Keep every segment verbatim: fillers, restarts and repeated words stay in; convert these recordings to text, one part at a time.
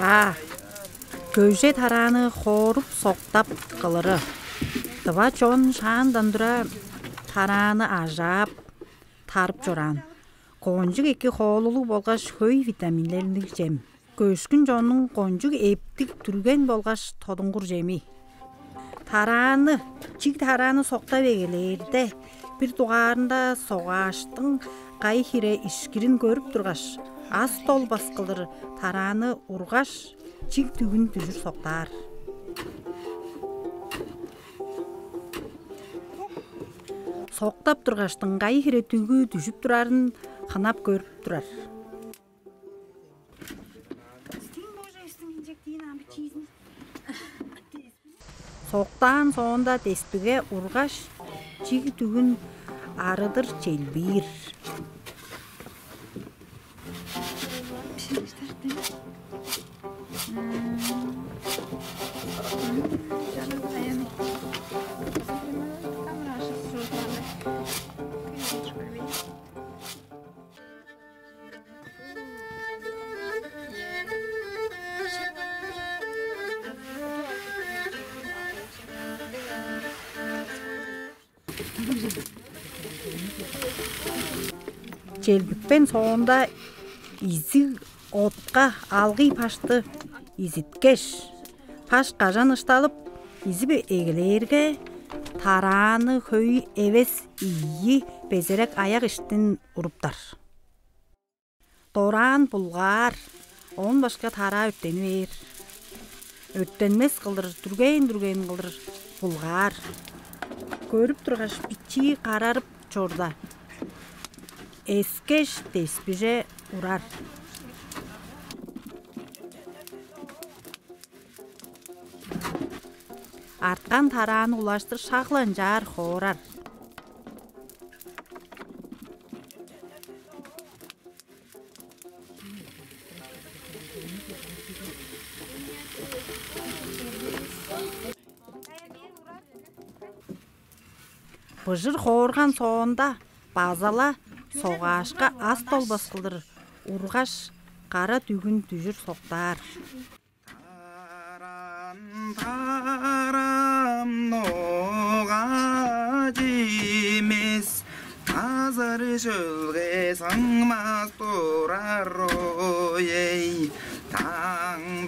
А, көже тарааны хоруп соктап кылыры. Тыва чон шаандан тура тарааны ажаап, тарып чораан. Кончуг эки хоолулуг болгаш хөй витаминнерлиг чем. Көшкүн чоннуң кончуг эптиг, дүрген болгаш тодунгур чеми. Тарааны, чиг тарааны соктап эгелээрде, бир дугаарында согааштың кайы хире ишкирин көрүп тургаш, ас долбас кылдыр тарааны ургаш, чиг дүгүн дүжүр соктаар. Соктап тургаштың кайы хире дүгү дүжүп турарын хынап көрүп турар. Соктаан соонда деспиге ургаш, чиг дүгүн арыдыр челбиир. Челбикпен соонда изиг отка алгый пашты изиткеш, паш кажан ышталып, изип эгелээрге, тарааны хөй эвес ийи безерек аяк иштин уруптар. Дораан булгаар, оон башка тараа өрттени бээр. Өрттенмес кылдыр, дүрген-дүрген кылдыр булгаар. Көрүп тургаш, бичии карарып чорда, эскеш деспиже урар. Арткан тарааны улаштыр шак-ла ынчаар хоорар. Быжыр хоорган соонда база-ла согаашка ас долбас кылдыр ургаш, кара дүгүн дүжүр соктаар. Тарам, тарам, ногаадымыс, азыр чөлге сыңмас турар ой-ей. Таңдышкаш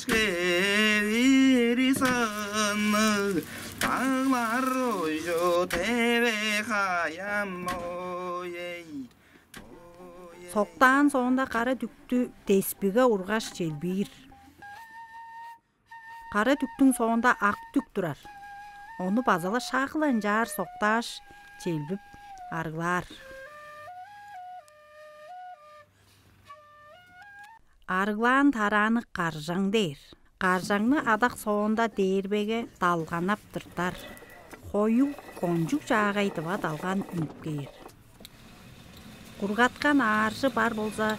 кевир сынныг, даглар уйжу теве хаям ой-ей. Соктаан соонда кара дүктү деспиге ургаш челбиир. Кара дүктүң соонда ак дүк турар. Ону база-ла шак-ла ынчаар соктааш, челбип арыглаар. Арыглаан тарааны каржаң дээр. Каржаңны адак соонда дээрбеге далганнап тыртар. Хоюг кончуг чаагай тыва далган үнүп кээр. Кургаткан ааржы бар болза,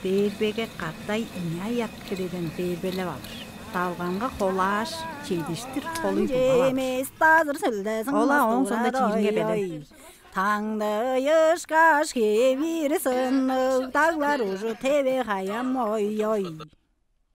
дээрбеге катай ийи аяк хиреден дээрбелеп алыр. Далганга холааш, чедиштир холуй булгап алыр. Ол-ла ооң соонда чииринге белен. Таңдыышкаш кевир сынныг, даглар уйжу теве хаям ой-ой.